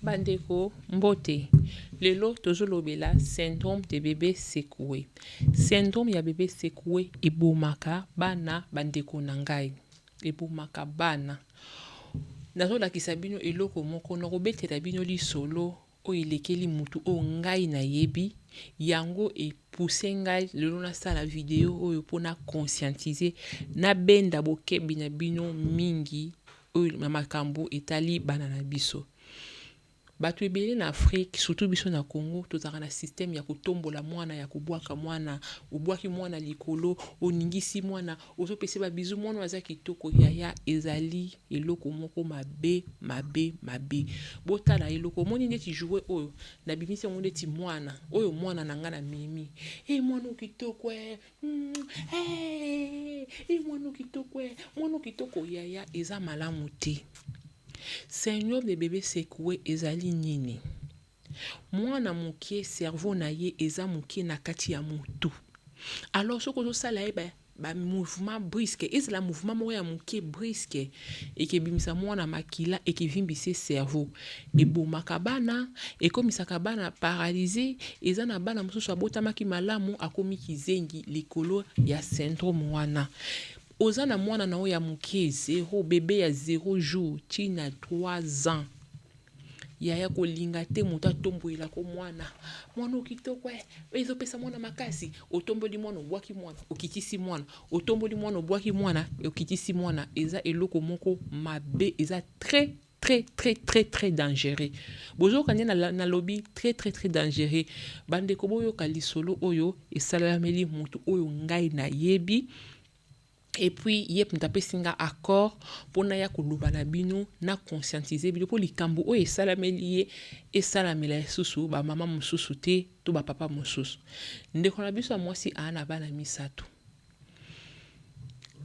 Bandeko mbote, lelo tozolobela syndrome de bébé secoué. Syndrome ya bébé secoué ebomaka bana. Bandeko na ngai, ebomaka bana. Nazolakisa bino eloko moko, nakobetela bino lisolo oyo elekeli mutu oyo ngai nayebi yango. Epousse ngai lelo nasala video oyo mpona conscientiser, nabenda bokebi na bino mingi oyo na makambo etali bana na biso. Bato ebele na Afrique, surtout biso na Congo, tozalaka na système ya kotombola mwana, ya kobwaka mwana. Obwaki mwana likolo, oningisi mwana, ozopesa babisous, mwana oyo aza kitoko. Yaya, ezali eloko moko mabe, mabe, mabe. Botala eloko omoni neti jouet oyo nabimisi yango, neti mwana oyo, mwana na ngai namemi. E mwana oyo kitoko e, e mwana oyo kitoko e, mwana oyo kitoko. Yaya, eza malamu te. Syndrome de bébé secoué ezali nini? Mwana moke, cerveau na ye eza moke na kati ya motu. Alors soki ozosala ye bamouvement brusque, ezala mouvement moko ya moke brusque, ekebimisa mwana makila, ekevimbisa cerveau. Ebomaka bana, ekomisaka bana paralysé. Eza na bana mosusu abotamaki malamu, akomi kizengi likolo ya syndrome wana. Oza na mwana na oyo ya moke, 0, bébé ya 0 jour ntina 3 ans, yaya, kolinga te moto atombolelako mwana. Mwana oyo kitoko e, ezopesa mwana makasi. Otomboli mwana, obwaki mwana, okitisi mwana, otomboli mwana, obwaki mwana, okitisi mwana. Eza eloko moko mabe, eza très très très très très dangereux. Bozoyoka nde nalobi très très très dangereux. Bandeko, boyoka lisolo oyo esalameli motu oyo ngai nayebi. Et puis ye moto apesi nga accord mpona ya koloba na bino, na conscientiser bino, mpo likambo oyo esalameli ye esalamela lisusu bamama mosusu te to bapapa mosusu. Ndeko na biso ya mwasi aa na bana misato,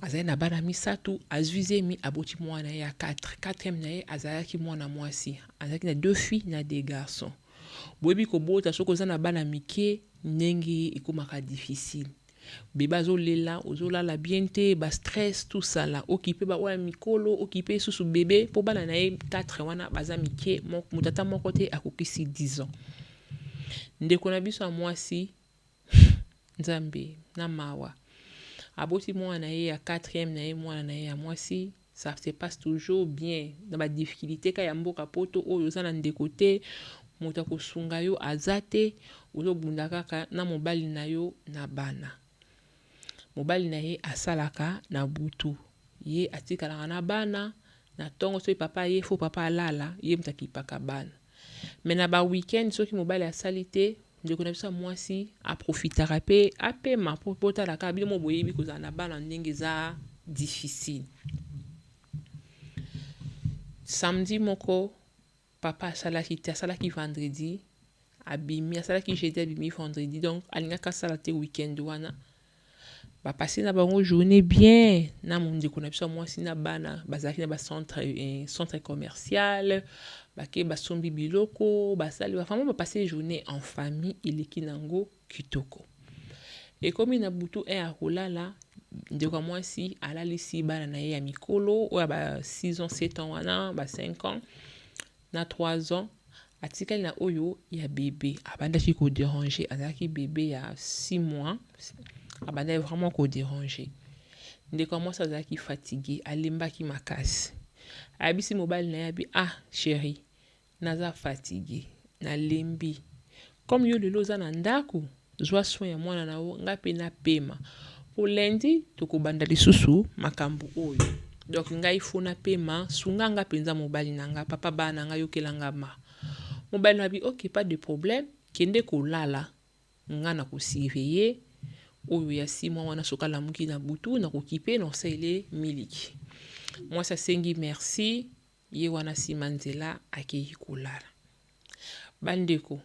azali na bana misato. Azwi zemi, aboti mwana ye ya 4, quatrième na ye azalaki mwana mwasi. Azalaki na deux filles na deux garçons. Boyebi kobota, soki oza na bana mike, ndenge ekomaka difficile. Bébé azolela, ozolala bien te, bastress, tout ça là. Okipe baoyo ya mikolo, okipe lisusu bébé, mpo bana na ye 4 wana baza mike, moto ata moko te akokisi 10 ans. Ndeko na biso ya mwasi, Nzambe na mawa, aboti mwana na ye ya quatrième na ye, mwana na ye ya mwasi. Ça se passe toujours bien na badifficulté ka ya mboka Poto oyo. Oza na ndeko te, moto akosunga yo aza te, ozobunda kaka na mobali na yo na bana. Mobali na ye asalaka na butu, ye atikalaka na bana na ntongo. Soki papa ye, faut papa alala, ye moto akipaka bana. Mais na baweekend, soki mobali asali te, ndeko na biso ya mwasi aprofitaka mpe apema, mpo botala kaka bino mo boyebi kozala na bana ndenge eza difficile. Samedi moko, papa asalaki te, asalaki vendredi, abimi, asalaki jeudi, abimi vendredi. Donc alingaki asala te weekend wana. Bapase na bango journée bien na ndeko na biso ya mwasi na bana. Bazalaki na bacentre centre commercial, bake basombi biloko, basali vraiment, bapase journée en famille, eleki nango kitoko. Ekomi na butu, heure ya kolala, ndeko ya mwasi alalisi bana na ye ya mikolo oyo ya ba 6 ans, 7 ans wana, ba 5 ans na 3 ans. Atikali na oyo ya bébé abandaki kodéranger, azalaki bébé ya 6 mois, abandaki vraiment kodéranger. Ndeko ya mwasi azalaki fatigué, alembaki makasi. Ayebisi mobali na ye, abi: "Ah chéri, naza fatigué, nalembi. Comme yo lelo oza na ndako, zwa soin ya mwana na yo, ngai mpe napema, po lundi tokobanda lisusu makambo oyo. Donc ngai faut napema, sunga nga mpenza." Mobali na nga, papa bana na ngai, yokela nga ma. Mobali na abi: "Ok, pas de problème, kende kolala, nga na kosurveiller oyo ya 6 mois wana. Soki alamuki na butu, nakokipe, na osalele miliki." Mwasi asengi merci. Ye wana nsima nzela, akei kolala. Bandeko,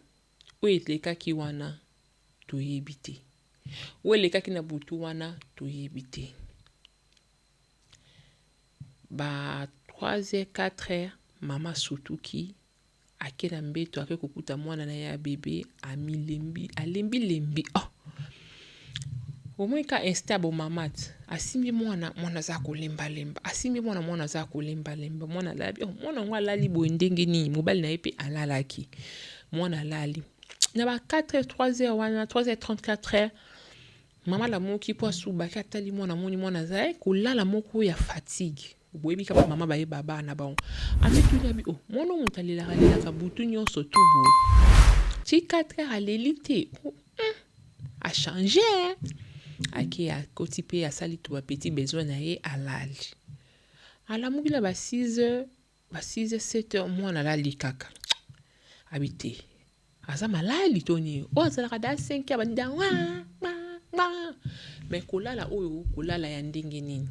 oyo elekaki wana toyebi te, oyo elekaki na butu wana toyebi te. Ba 3 heures, 4 heures, mama asutuki, ake na mbeto, ake kokuta mwana na ye ya bébé amilembi, alembilembi. Oh, Omoni ka instinct ya bomama ti asimbi mwana, mwana aza kolembalemba, asimbi mwana, mwana aza kolembalemba, mwana alali. Oh, mwana yango alali boye ndenge nini? Mobali na ye mpe alalaki, mwana alali na ba 4 heures, 3 heures wana, 3 heures 34 heures. Mama alamuki mpo asubaki, atali mwana, amoni mwana aza kolala moko ya fatigue. Boyebi kaka mama bayeba bana bango. Amituni abi: "Oh, mwana moto alelaka alelaka butu nyonso tu boye, ti 4 heures aleli te." Oh, achange, ake akoti mpe asali tu bapetit besoin na ye, alali. Alamuki na ba 6 heures, ba 6 heures, 7 heures, mwana alali kaka. Abi te, aza malali to nini? Oyo azalaka da 5 heures bandi wa wa wa, mais kolala oyo, kolala ya ndenge nini?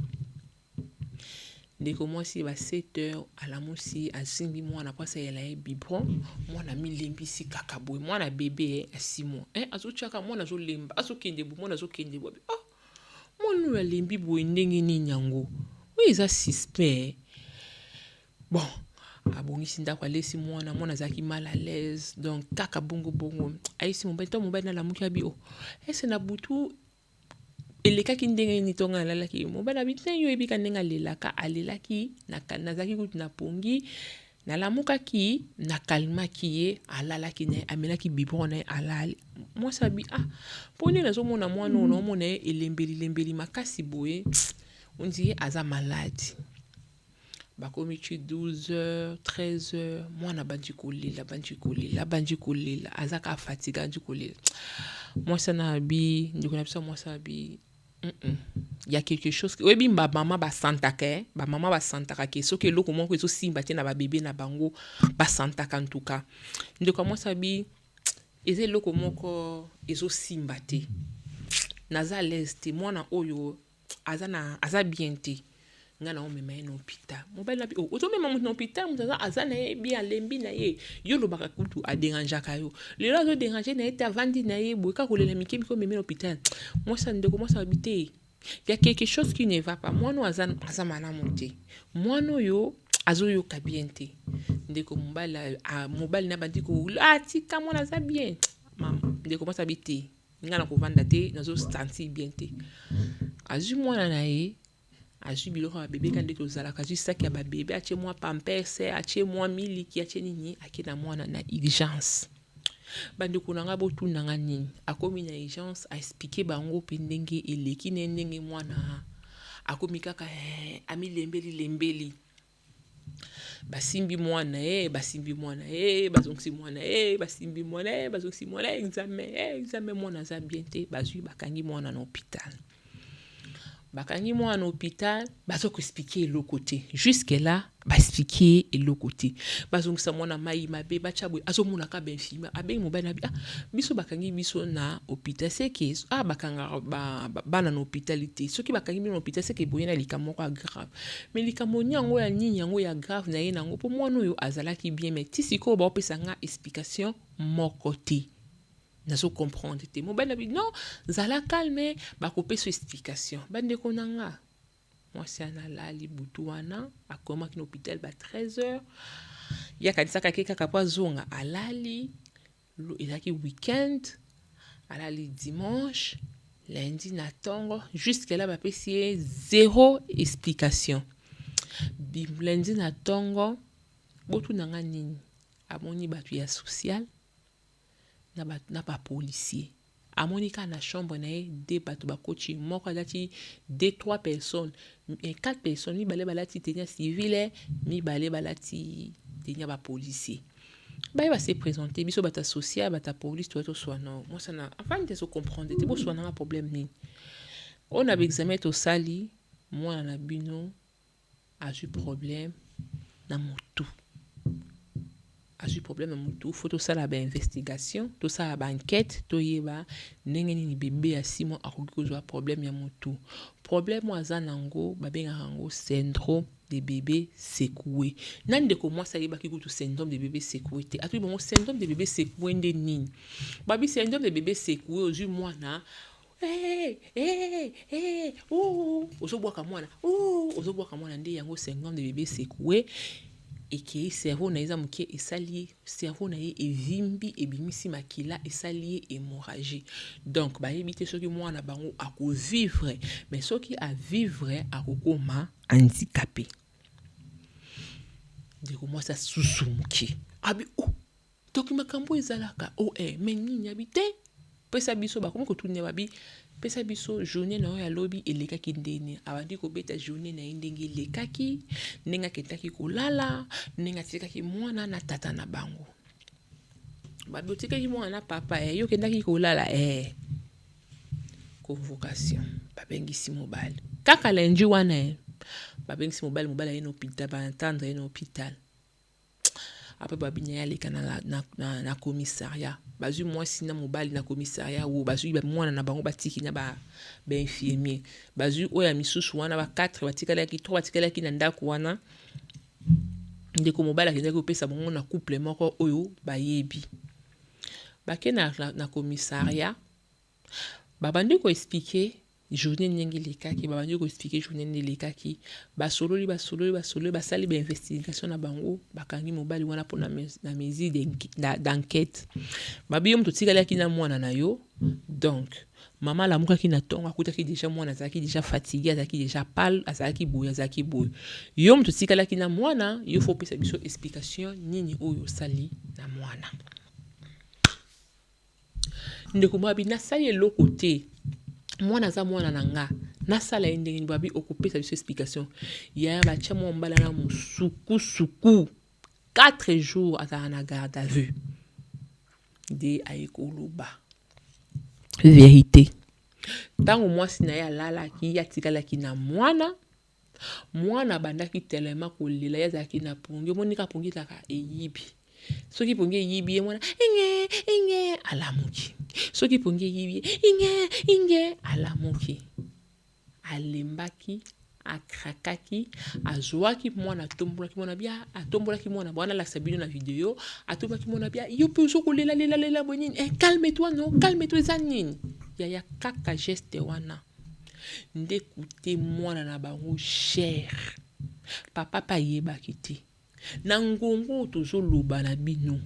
Ndeko mwasi, ba 7 heures alamusi, asimbi mwana mpo asalela ye biberon. Mwana milembisi kaka boye, mwana bebe ya 6 mois, eh, azotiaka mwana, azolemba, azokende boye, mwana azokende boye. Oh, mwana oyo alembi boye ndenge nini? Yango oyo eza suspect. Bon, abongisi ndako, alesi mwana. Mwana azalaki mal à l'aise, donc kaka bongo bongo. Ayesi mobali to mobali nalamuki, abi: "O, ese na butu elekaki ndenge nini? Ntongo alalaki?" Mobali abi te: "Yo oyebika ndenge alelaka, alelaki, nazalaki kutu na pongi, nalamukaki, nakalmaki ye, alalaki na ye, amelaki biberon na ye, alali." Mwasi abi: "Ah, mpo nde nazomona mwana oyo, naomona ye elembeli lembeli makasi boye, on dirait aza malade." Bakomi ti 12 heures, 13 heures, mwana abandi kolela, abandi kolela, abandi kolela, aza kaka fatigue, abandi kolela. Mwasi ana abi, ndeko na biso mwasi abi: "Y a quelque chose." Oyebi bamama basantaka, eh? Bamama basantaka ke soki eloko moko ezosimba te na babebe na bango, basantaka. Ntuka ndeko ya mwasi abi: "Eza eloko moko ezosimba te, naza à l'aise te, mwana oyo aza, na, aza bien te, ngai na omema ye na hôpital." Mobali nabi: "Oh, ozomema moto na hôpital, moto aza na ye bien, alembi na ye. Yo olobaka kutu adérangeaka yo, lelo azodérange na ye te, avandi na ye boye kaka kolela mike mike, omemi na hôpital." Mwasi, ndeko mwasi abi te, y a quelque chose qui ne va pas, mwana oyo aza malamu te, mwana oyo azoyoka bien te. Ndeko mobali, mobali na bandi ko atika mwana aza bien. Ndeko mwasi abi te, ngai na kovanda te, nazosentir bien te. Azwi mwana na ye, azwi biloko ya babebe ka nde tozalaka, azwi saki ya babebe, atie mwa Pampers, atie mwa miliki, atie nini, ake na mwana na urgence. Bandeko na ngai, botunanga nini? Akomi na urgence, aexpliquer bango mpe ndenge eleki na ndenge mwana akomi kaka, eh, amilembeli lembeli. Basimbi mwana ye, basimbi mwana ye, bazongisi mwana ye, basimbi mwana ye, bazongisi mwana ye, examen, examen, mwana aza bien te. Bazwi, bakangi mwana na hôpital, bakangi mwana na hôpital, bazokoexpliquer eloko te. Jusque là baexpliquer eloko te. Bazongisa mwana mai mabe, batya boye, azomonaka bainfirmière. Abengi mobali na bi: "Ah, biso bakangi biso na hôpital, seke ah, bakangaka bana na hôpital te. Soki bakangi bino na hôpital, seke boye na likambo moko ya grave. Mais likambo ni yango ya nini? Yango ya grave na ye nango, mpo mwana oyo azalaki bien, mais ti sikoyo baopesa nga explication moko te, nazocomprendre te." Mobali na bi: "Non, zala calme, bakopesa explication." Bandeko na nga, mwasi wana alali butu wana, akomaki na hôpital ba 13 heures. Ye akanisaka ake kaka mpo azonga, alali. Ezalaki weekend, alali dimanche, lundi na ntongo. Jusque là bapesi ye zéro explication. Lundi na ntongo, botunanga nini? Amoni bato ya social na bapolicier. Amoni kaka na chambre na ye de bato bakoti, moko alati, deux, trois personnes, quatre personnes, mibale balati tenue ya civile, mibale balati tenue ya bapolicier. Baye base présenter: "Biso bato ya social, bato ya police, toya toswana." Mwasi na afandi te, azocomprendre te. "Boswananga problème nini?" "Oyo na baexamen tosali, mwana na bino azwi problème na motu, azwi problème na motu. Faut tosala bainvestigation, tosala baenquête, toyeba ndenge nini bebe ya 6 mois akoki kozwa problème ya motu. Problème oyo aza nango, babengaka yango syndrome de bébé secoué." Na ndeko mwasi ayebaki kutu syndrome de bébé secoué te. Atoyi bango: "Syndrome de bébé secoué nde nini?" Babi: "Syndrome de bébé secoué, ozwi mwana, hey, hey, hey, ozobwaka mwana, ozobwaka mwana, nde yango syndrome de bébé secoué." Ekei cerveau na ye eza moke, esali ye cerveau na ye evimbi, ebimisi makila, esali ye hémorragie. Donc bayebi te soki mwana bango akovivre, mais soki avivre, akokoma handicapé. Ndeko mwasi asusu moke, abi o oh, toki makambo ezalaka o oh, eh, mais nini? Abi te, pesa biso. Bakomi kotuna, babi pesa biso journée na oyo alobi elekaki ndeni. Abandi kobeta journée na ye ndenge elekaki, ndenge akendaki kolala, ndenge atikaki mwana na tata na bango. Babi otikaki mwana na papa, eh, yo okendaki kolala, eh. Convocation, babengisi mobali kaka lundi wana, eh. Babengisi mobali, mobali aye na hôpital, baentendre ye na hôpital. Après babina ye aleka na commissariat. Bazwi mwasi na mobali na commissariat wo, bazwi mwana na bango, batiki na bainfirmier, bazwi oyo ya misusu wana ba 4 batikalaki, 3 batikalaki na ndako wana. Ndeko mobali akendaki kopesa bango na couple moko oyo bayebi. Bake na commissariat, babandi koexpliquer journée ndenge elekaki, babandi koexpliquer journée ndenge elekaki. Basololi, basololi, basololi, basali bainvestigation na bango, bakangi mobali wana mpona na mesure d'enquête. Babi yo moto otikalaki na mwana na yo. Donc mama alamukaki na ntongo, akutaki déjà mwana azalaki déjà fatigué, azalaki déjà pâle, azalaki boye, azalaki boye. Yo moto otikalaki na mwana, yo faut opesa biso explication nini oyo osali na mwana. Ndeko moko abi nasali eloko te, mwana aza mwana na nga, nasala ye ndenge nini? Babi okopesa biso explication. Yaya, batia mwa mobali na mosukusuku 4 jours, azala na garde à vue nde aye koloba vérité. Ntango mwasi na ye alalaki, ye atikalaki na mwana. Mwana abandaki telema kolela, ye azalaki na pongi. Omoni kaka pongi ezalaka eyibi, soki pongi eyibi ye, mwana inge inge alamuki. Soki pongi eyibi ye, inge inge alamuki. Alembaki, akrakaki, azwaki mwana, atombolaki mwana bia, atombolaki mwana wana, alakisa bino na video. Atombolaki mwana bia, yo mpe ozo kolela lela lela boye nini? Eh, calme toi non, calme toi, eza nini yaya? Kaka geste wana nde kute mwana na bango cher. Papa mpe ayebaki te. Na ngongo oyo tozoloba na bino,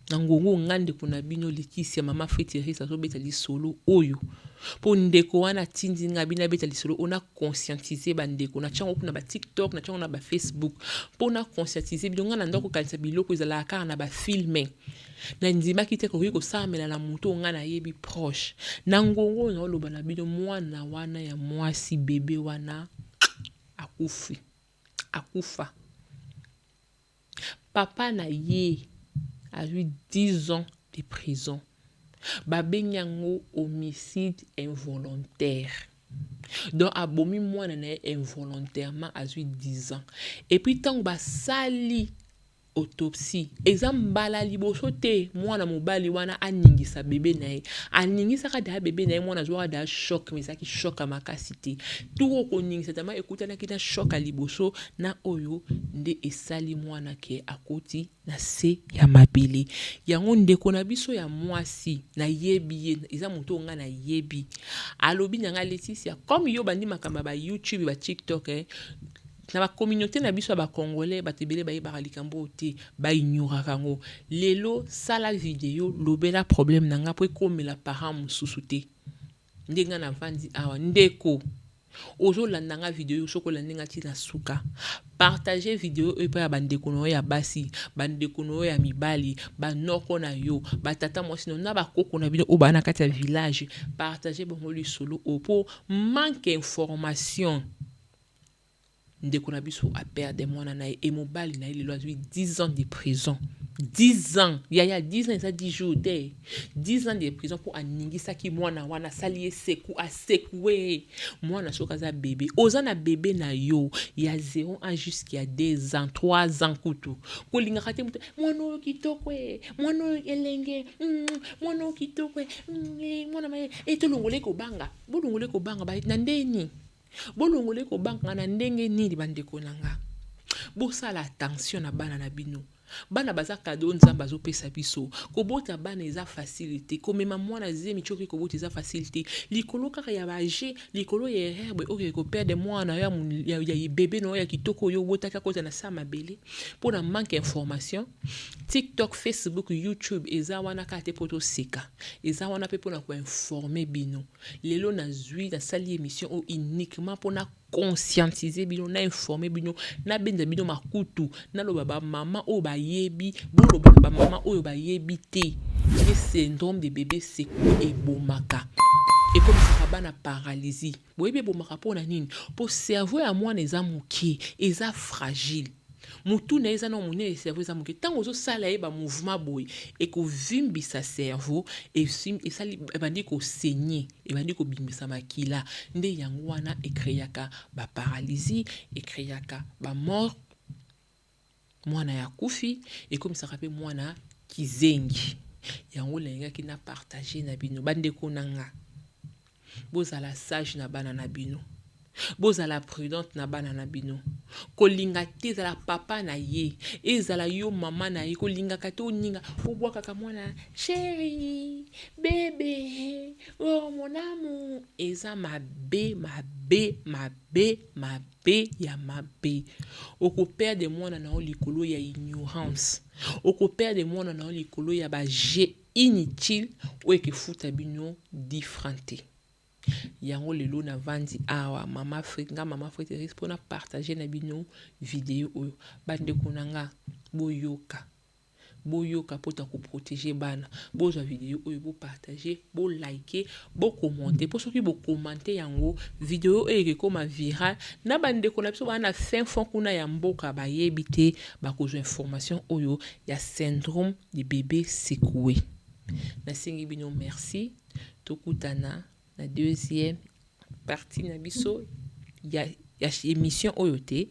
na ngongo nga ndeko na bino Lekisia, mama Friteris, azobeta lisolo oyo mpo ndeko wana atindi nga bino abeta lisolo oyo na conscientiser bandeko. Natia yango kuna baTikTok, natia yango na baFacebook mpo na conscientiser bino. Nga na ndako kokanisa biloko ezalaka kaka na bafilm, nandimaki te koki kosalamela na moto oyo nga nayebi proche. Na ngongo oyo naoloba na bino, mwana wana ya mwasi, bebe wana akufi, akufa. Papa na ye azwi 10 ans de prison, babengi yango homicide involontaire. Donc abomi mwana na ye involontairement, azwi 10 ans. Et puis ntango basali autopsie, eza mbala liboso te mwana mobali wana aningisa bebe na ye. Aningisaka deya bebe na ye, mwana azwaka deya choc, mais ezalaki choc ya makasi te. Turo koningisa tama ekutanaki na choc ya liboso na oyo nde esali mwana ke akoti na se ya mabele. Yango ndeko na biso ya mwasi, nayebi ye, eza moto oyo ngai nayebi, alobi na ngai: "Leticia, comme yo bandi makambo ya baYouTube, baTikTok, eh, na bacommunauté na biso ya bacongolais, bato ebele bayebaka likambo oyo te, baignoraka yango. Lelo sala video, lobela problème na ngai mpo ekomela parent mosusu te." Nde ngai navandi awa, ndeko ozolanda nga video, soki olandi nga ntina suka, partage video oyo epai ya bandeko na yo ya basi, bandeko na yo ya mibali, banoko na yo, batata mwasi na yo, na bakoko na bino oyo baa na kati ya village. Partage bango lisolo oyo mpo manque information. Ndeko na biso aperdre mwana na ye e mobali na ye lelo azwi 10 ans de prison. 10 ans, yaya, 10 ans eza 10 jours te. 10 ans de prison mpo aningisaki mwana wana, asali ye seku, asekue mwana. Soki aza bebe, oza na bebe na yo ya 0 ans jusqu'à 2 ans, 3 ans kutu, kolingaka te moto mwana oyo kitoko e, mwana oyo elenge, mwana oyo kitoko e, mwana maye e. Tolongola kobanga, bolongola kobanga na ndeni, bolongola kobanga na ndenge nini? Bandeko na nga, bosala attention na bana na bino. Bana baza cadeau Nzambe azopesa biso. Kobota bana eza facile te. Komema mwana zemi ti okoki kobota eza facile te. Likolo kaka ya ba jeux, likolo ya erreur boye okoki koperdre mwana ya, ya, ya bebe na yo ya kitoko oyo obotaki akota na sa mabele mpo na manque ya information. TikTok, Facebook, YouTube eza wana kaka te mpo toseka, eza wana mpe mpona koinformer bino. Lelo nazwi nasali émission oyo uniquement mpona conscientiser bino, na informer bino, nabenda bino makutu, naloba bamama oyo bayebi, boloba na bamama oyo bayebi te ke syndrome de bébé secoué ebomaka, ekomisaka bana paralysie. Boyebi ebomaka mpona nini? Mpo cerveau ya mwana eza moke, eza fragile, motu na ye eza na monene, cerveau eza moke. Ntango ozosala ye bamouvement boye, ekovimbisa cerveau, esali ebandi kosaigner, ebandi kobimisa makila. Nde yango wana ecréaka baparalysie, ecréaka bamort, mwana ya kufi, ekomisaka mpe mwana kizengi. Yango nalingaki na partage na bino. Bandeko na nga, bozala sage na bana na bino, bozala prudente na bana na bino. Kolinga te, ezala papa na ye, ezala yo mama na ye, kolingaka te oninga obwakaka mwana chéri, bébé, oh mon amour. Eza mabe, mabe, mabe, mabe ya mabe. Okoperdre mwana na yo likolo ya ignorance, okoperdre mwana na yo likolo ya bajeux inutile oyo ekefuta bino 10 francs te. Yango lelo navandi awa, mama Afrique, nga mama Frédéric, mpona partage na bino video oyo. Bandeko na nga, boyoka, boyoka mpo ta koprotéger bana. Bozwa video oyo, bopartage, bolike, bocommenter, mpo soki bocommenter yango, video oyo ekekóma viral na bandeko na biso baa na fin fond kuna ya mboka, bayebi te, bakozwa information oyo ya syndrome de bébé secoué. Nasengi bino merci. Tokutana na deuxième partie na biso ya émission oyo te,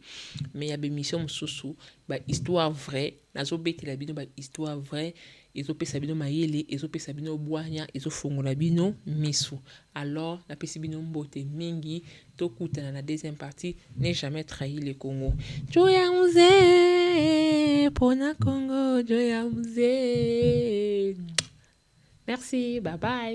mais ya baémission mosusu, bahistoire vrai. Nazobetela bino bahistoire vrai, ezopesa bino mayele, ezopesa bino bwanya, ezofongola bino misu. Alors napesi bino mbote mingi. Tokutana na deuxième partie. Ne jamais trahi le Congo. Joya mzee mpona Congo, joya mzee. Merci, bye bye.